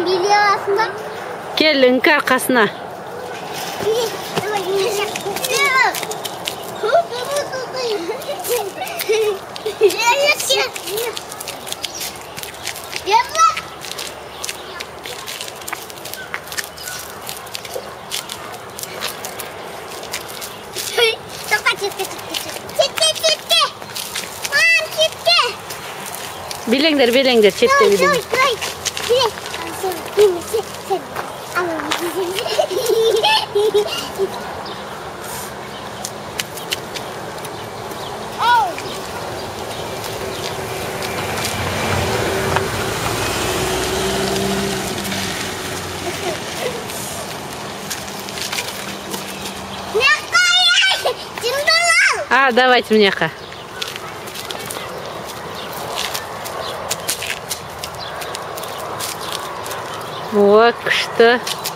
Билей аласың ба? Кел, Іңкәр қасына. Давай. Тоқта, кетті, кетті, кетті. Мам, кетті. Билеңдер, билеңдер, шетте билеңдер. Давай, биле. Сен, А, давайте мына жаққа. О, күшті.